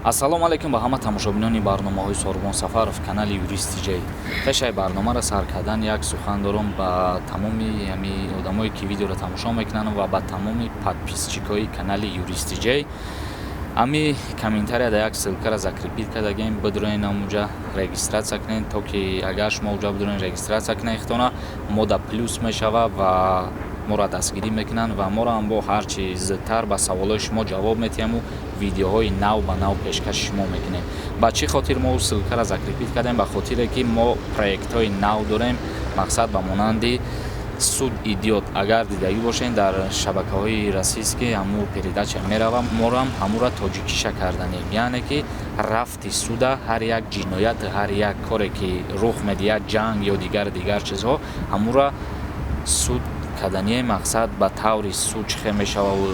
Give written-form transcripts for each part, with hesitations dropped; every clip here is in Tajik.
Ассалому алайкум ба ҳама тамошобинони барномаҳои Сорбон Сафаров, канали Юрист Тиҷай. Пешаи барномаро сар кардан як сухан дорам ба тамоми ҳами одамое, ки видеоро тамошо мекунанд, ва ба тамоми подписчикои канали Юрист Тиҷай. Ами комментария да як ссылкаро закрепить кардагем, бидроен, амуҷа регистрация кунед, то ки агар шумо уҷа бидроен, регистрация кунед хитона, мо да плюс мешава ва моро дастгирӣ мекунанд ва моро ҳам бо ҳарчи зудтар ба саволҳои шумо ҷавоб метиҳему видеоҳои нав ба нав пешкаши шумо мекунем. Ба чӣ хотир мо ссылкаро закрепить кардем? Ба хотире ки мо проектҳои нав дорем, мақсад ба монанди «Суд идёт». Агар дидагӣ бошед, дар шабакаҳои российский ҳамун передача мерава, морам ҳамура тоҷикиша карданем, яъне ки рафти суда, ҳар як ҷиноят, ҳар як коре ки рух медиҳад, ҷанг ё дигар дигар чизҳо, ҳамура суд кардание. Мақсад, ба таври суд чӣ хел мешававу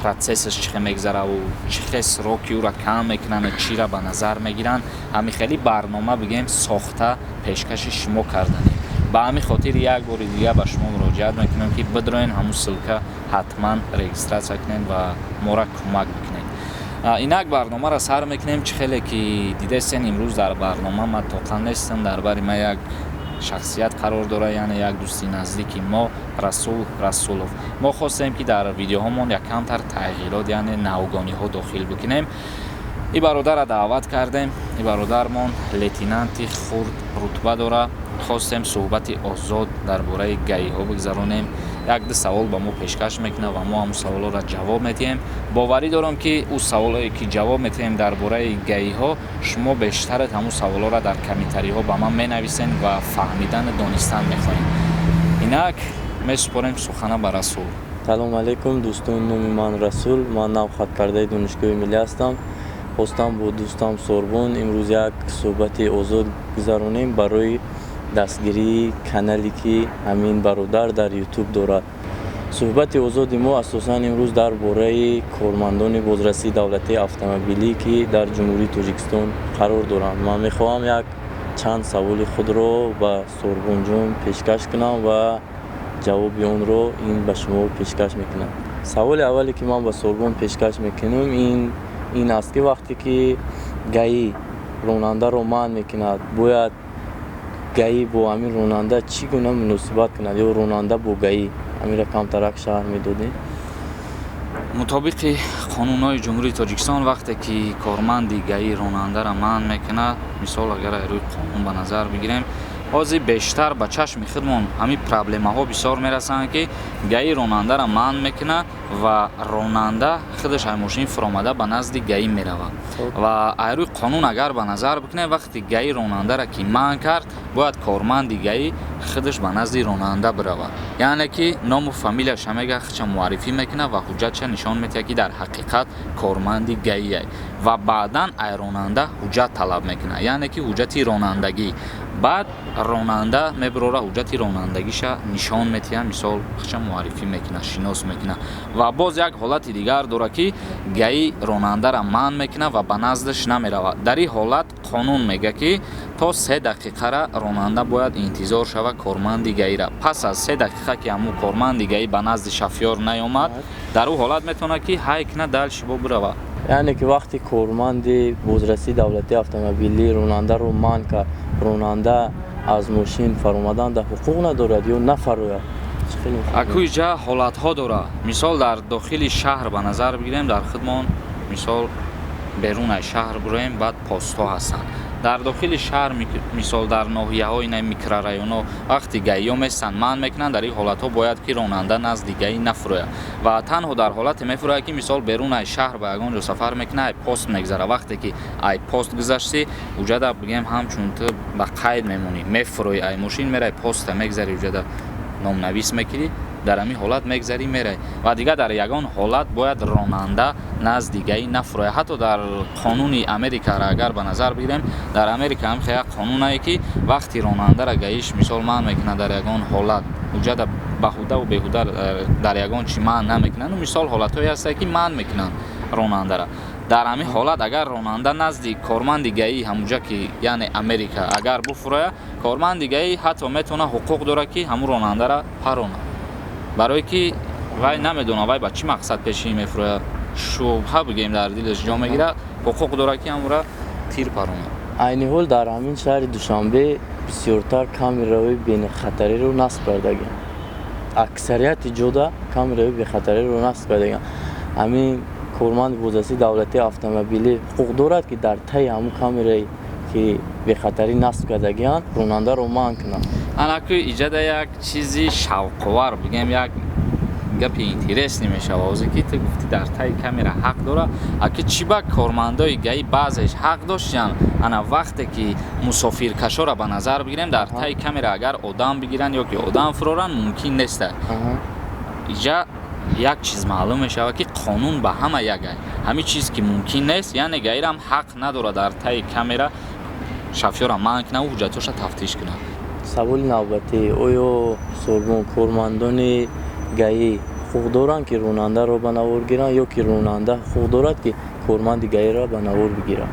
процессаш чӣ хел мегзараву чӣ хел сроки ӯра кам мекунанд, чира ба назар мегиранд, ҳамин хели барнома бигем сохта пешкаши шумо карданем. Ба ҳамин хотир як бори дигар ба шумо муроҷиат мекунем, ки бидроен, ҳамун ссылка ҳатман регистрация кунед ва мора кӯмак бикунед. Инак барномаро сар мекунем. Чӣ хеле ки дидестен, имрӯз дар барнома ман тоқа нестам, дар бари ман як шахсият қарор дорад, яъне як дӯсти наздики мо, Расул Расулов. Мо хостем, ки дар видеоҳомон як камтар тағйирот, яъне навгониҳо дохил бикунем. И бародарро даъват кардем. И бародармон лейтенанти хурд рутба дорад. Хостем суҳбати озод дар бораи ГАИҳо бигзаронем. Як ду савол ба мо пешкаш мекунад ва мо ҳамун саволҳоро ҷавоб медиҳем. Боварӣ дорам, ки ӯ саволое ки ҷавоб медиҳем дар бораи ГАИҳо, шумо бештарат ҳамун саволҳоро дар комментариҳо ба ман менависен ва фаҳмидану донистан мехоҳем. Инак месупорем сухана ба Расул. Салому алайкум, дӯстон. Номи ман Расул, ман нав хаткардаи Донишгоҳи миллӣ ҳастам. Хостам бо дӯстам Сорбон имрӯз як суҳбати озод гузаронем барои дастгирии канале, ки ҳамин бародар дар Ютуб дорад. Суҳбати озоди мо асосан имрӯз дар бораи кормандони бозрасии давлатии автомобилӣ, ки дар Ҷумҳурии Тоҷикистон қарор доранд. Ман мехоҳам як чанд саволи худро ба Сорбонҷон пешкаш кунам ва ҷавоби онро ин ба шумо пешкаш мекунам. Саволи аввале, ки ман ба Сорбон пешкаш мекунам, ин аст, ки вақте ки ГАИ ронандаро манъ мекунад, бояд ГАИ бо ҳамин ронанда чӣ гуна муносибат кунад ё ронанда бо ГАИ? Ҳаминро камтарак шарҳ медодем. Мутобиқи қонунҳои Ҷумҳурии Тоҷикистон, вақте ки корманди ГАИ ронандаро манъ мекунад, мисол, агар рӯи қонун ба назар бигирем, ҳозир бештар ба чашми худмон ҳамин проблемаҳо бисёр мерасанд, ки ГАИ ронандаро манъ мекунад ва ронанда худаш ай мошин фуромада ба назди ГАИ меравад. Ва ай рӯи қонун агар ба назар бикунем, вақте ГАИ ронандаро ки манъ кард, бояд корманди ГАИ худаш ба назди ронанда биравад, яъне ки ному фамилияша мега, худша муаррифӣ мекунад ва ҳуҷҷатша нишон медиҳад, ки дар ҳақиқат корманди ГАИ, ва баъдан ай ронанда ҳуҷҷат талаб мекунад, яъне ки ҳуҷҷати ронандагӣ. Баъд ронанда мебирора, ҳуҷҷати ронандагиша нишон медиҳад, мисол, худша муаррифӣ мекунад, шинос мекунад. Ва боз як ҳолати дигар дорад, ки ГАИ ронандаро манъ мекунад ва ба наздаш намеравад. Дар ин ҳолат қонун мегӯяд, ки то 3 дақиқара ронанда бояд интизор шавад корманди ГАИра. Пас аз 3 дақиқа, ки ҳамун корманди ГАИ ба назди шофёр наёмад, дар ӯ ҳолат метавонад, ки ҳай кунад, дальше бо биравад. Яъне ки вақте корманди бозрасии давлатии автомобилӣ ронандаро манъ кард, ронанда аз мошин фаромадан дар ҳуқуқ надорад ё нафарояд? Акӯи ҷа ҳолатҳо дорад. Мисол, дар дохили шаҳр ба назар бигирем, дар худмон, мисол, берун аз шаҳр бироем, баъд постҳо ҳастанд. Дар дохили шаҳр, мисол, дар ноҳияҳои на микрорайонҳо, вақти ГАИҳо местанд, манъ мекунанд, дар ин ҳолатҳо бояд, ки ронанда назди ГАИ нафурояд ва танҳо дар ҳолате мефурояд, ки, мисол, берун аз шаҳр ба ягон ҷо сафар мекунад, ай пост мегзарад. Вақте ки ай пост гузаштӣ, уҷада, бигем, ҳамчун ту ба қайд мемонӣ, мефуроӣ ай мошин, мерай, поста мегзари, уҷада номнавис мекунӣ, дар ҳамин ҳолат мегзарӣ, мерай. Ва дигар дар ягон ҳолат бояд ронанда назди ГАИ нафурояд. Ҳатто дар қонуни Америкаро агар ба назар бигирем, дар Америка ҳам як қонунае, ки вақти ронандара ГАИш, мисол, манъ мекунад, дар ягон ҳолат ҳуҷҷата баҳудаву беҳуда дар ягон чи манъ намекунанд. Мисол, ҳолатҳое ҳастанд, ки манъ мекунанд ронандара. Дар ҳамин ҳолат агар ронанда назди корманди ГАИ ҳамуҷа, ки яъне Америка, агар буфурояд, корманди ГАИ ҳатто метавонад, ҳуқуқ дорад, ки ҳамун ронандара паронад, барое ки вай намедонад, вай ба чӣ мақсад пеши мефурояд, шубҳа, бигем, дар дилаш ҷо мегирад. Ҳуқуқ дорад, ки ҳамура тир паронад. Айни ҳол дар ҳамин шаҳри Душанбе бисёртар камераҳои бехатариро насб кардагианд. Аксарияти ҷода камераҳои бехатариро насб кардагианд. Ҳамин корманди бозрасии давлатии автомобилӣ ҳуқуқ дорад, ки дар таи ҳамун камерае, ки бехатарӣ насб кардагианд, ронандаро манъ кунад? Анаку иҷада як чизи шавқовар, бигем, як гапи интересный мешава. Озе ки ту гуфтӣ, дар таи камера ҳақ дора, аки чӣ ба кормандои ГАИ баъзеш ҳақ доштиянд? Ана вақте ки мусофиркашоро ба назар бигирем, дар таи камера агар одам бигиранд ё ки одам фуроранд, мумкин неста. Иҷа як чиз маълум мешавад, ки қонун ба ҳама як ай. Ҳамин чиз ки мумкин нест, яъне ГАИрам ҳақ надорад дар таи камера шофёра манъ кунад, ҳуҷҷатҳоша тафтиш кунад. Саволи навбатӣ: оё, Сорбон, кормандони ГАИ ҳуқуқ доранд, ки ронандаро ба навор гиранд, ё ки ронанда ҳуқуқ дорад, ки корманди ГАИро ба навор бигирад?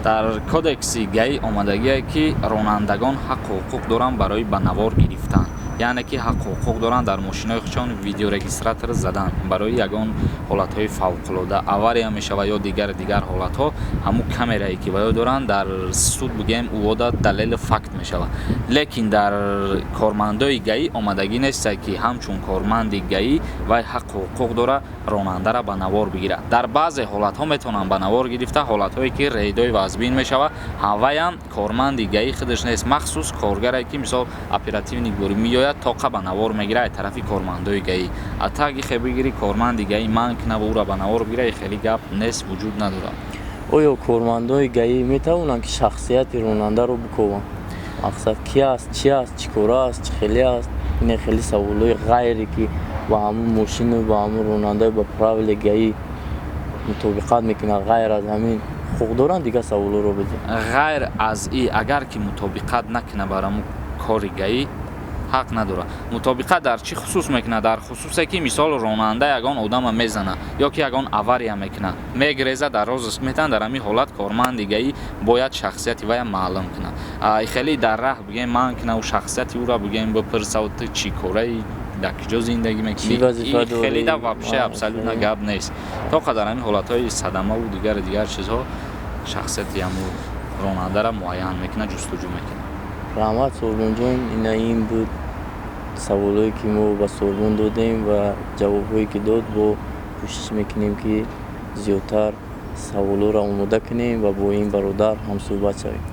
Дар кодекси ГАИ омадагие, ки ронандагон ҳаққу ҳуқуқ доранд барои ба навор гирифтан, яъне ки ҳаққу ҳуқуқ доранд дар мошинои худшон видеорегистратор задан. Барои ягон ҳолатҳои фавқулода, авария мешавад ё дигар ҳолатҳо, ҳамун камерае ки ваё доранд, дар суд, бигӯем, увода далели факт мешавад. Лекин дар кормандои ГАИ омадагӣ нестад, ки ҳамчун корманди ГАИ вай ҳаққу ҳуқуқ дорад ронандаро ба навор бигирад. Дар баъзе ҳолатҳо метавонанд ба навор гирифта, ҳолатҳое ки рейдои вазбин мешавад. Ҳаваям корманди ГАИ худаш нест, махсус коргаре, ки мисол оперативник бори меояд, тоқа ба навор мегирад аз тарафи кормандои ГАИ. А таги хе бигирӣ, корманди ГАИ манъ кунад ва ӯро ба навор бигирад, хеле гап нест, вуҷуд надорад. Оё кормандои ГАИ метавонанд, ки шахсияти ронандаро бикованд? Мақсад, ки аст, чӣ аст, чӣ кора аст, чӣ хеле аст? Ине хеле саволҳои ғайре, ки ба ҳамун мошину ба ҳамун ронанда, ба правили ГАИ мутобиқат мекунад, ғайр аз ҳамин ҳуқуқ доранд дигар саволҳоро бидиҳанд? Ғайр аз и, агар ки мутобиқат накунад бар ҳамун кори ГАИ, ҳақ надорад. Мутобиқат дар чӣ хусус мекунад? Дар хусусе, ки мисол ронанда ягон одама мезанад ё ки ягон авария мекунад, мегреза, дар розыск метаванд, дар ҳамин ҳолат корманди ГАИ бояд шахсияти вая маълум кунад. Хеле дар раҳ, бигем, манъ кунаву шахсияти ӯро, бигем, бипурсаву ту чӣ кораи, дар куҷо зиндагӣ мекунӣ, хеле да вообще абсолютно гап нест. То қадар ҳамин ҳолатҳои садамаву дигару дигар чизҳо шахсияти ҳамун ронандаро муайян мекунад, ҷустуҷӯ мекунад. Раҳмат, Сорбонҷон. Ина ин буд саволҳое, ки мо ба Сорбон додем ва ҷавобҳое, ки дод. Бо кӯшиш мекунем, ки зиёдтар саволҳоро омода кунем ва бо ин бародар ҳамсӯҳбат шавем.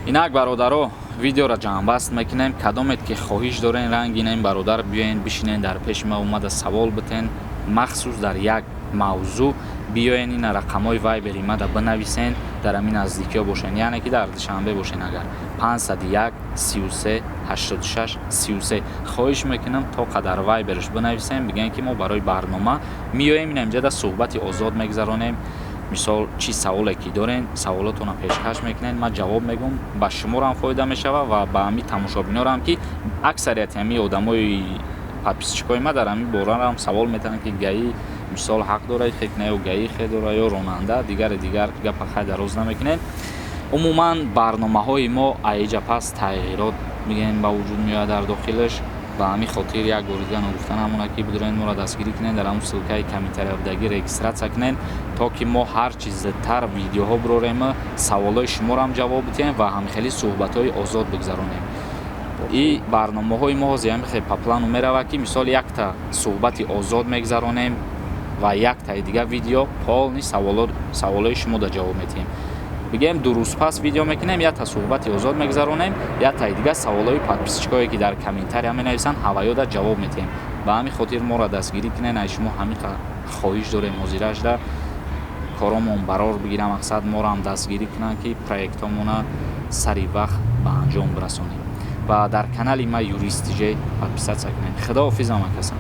Инак, бародаро, видеоро ҷамъбаст мекунем. Кадомед ки хоҳиш дорен ранги ин бародар биёен, бишинен дар пеши ма, омада савол битен, махсус дар як мавзӯъ биёен, ина рақамҳои Вайбери мада бинависен. Дар ҳамин наздикиҳо бошен, яъне ки дар Душанбе бошен агар, 501 33 86 33. Хоҳиш мекунам, то қадар Вайберш бинависем, бигӯем, ки мо барои барнома меоем, ина инҷа суҳбати озод мегузаронем. Мисол, чӣ саволе ки дорен, саволотонро пешкаш мекунед, ман ҷавоб мегӯм. Ба шуморам фоида мешавад ва ба ҳамин тамошобинорам, ки аксарияти ҳамин одамои подписчикои ма дар ҳамин борарам савол метавонанд, ки ГАИ мисол ҳақ дорад хек на, ё ГАИ хе дора, ё ронанда, дигари дигар. Гапа хай дароз намекунем. Умуман, барномаҳои мо аиҷа пас тағйирот, мегӯем, ба вуҷуд меояд дар дохилаш. Ба ҳамин хотир як бори дига ногуфта намонад, ки бидурен моро дастгирӣ кунед, дар ҳамун ссылкаи комментария регистрация кунед, то ки мо ҳар чи зудтар видеоҳо бирорем, саволҳои шуморо ҳам ҷавоб бидиҳем ва ҳамхели суҳбатҳои озод бигзаронем. И барномаҳои мо ҳозир ҳамин хел по плану меравад, ки мисол якта суҳбати озод мегзаронем ва яктаи дигар видео полный саволҳои шумо да ҷавоб медиҳем. Бигӯем, 2 рӯз пас видео мекунем, якта суҳбати озод мегузаронем, яктаи дигар саволҳои подписчикое, ки дар комментария менависанд, ҳаваёда ҷавоб медиҳем. Ба ҳамин хотир моро дастгирӣ кунед. Аз шумо ҳамин хоҳиш дорем. Ҳозирашда коромон барор бигирам, мақсад моро ҳам дастгирӣ кунанд, ки проектҳомона сари вақт ба анҷом бирасонем. Ва дар канали ма, Юрист ТЖ, подписаться кунед. Худоҳофиз, ҳамакасам.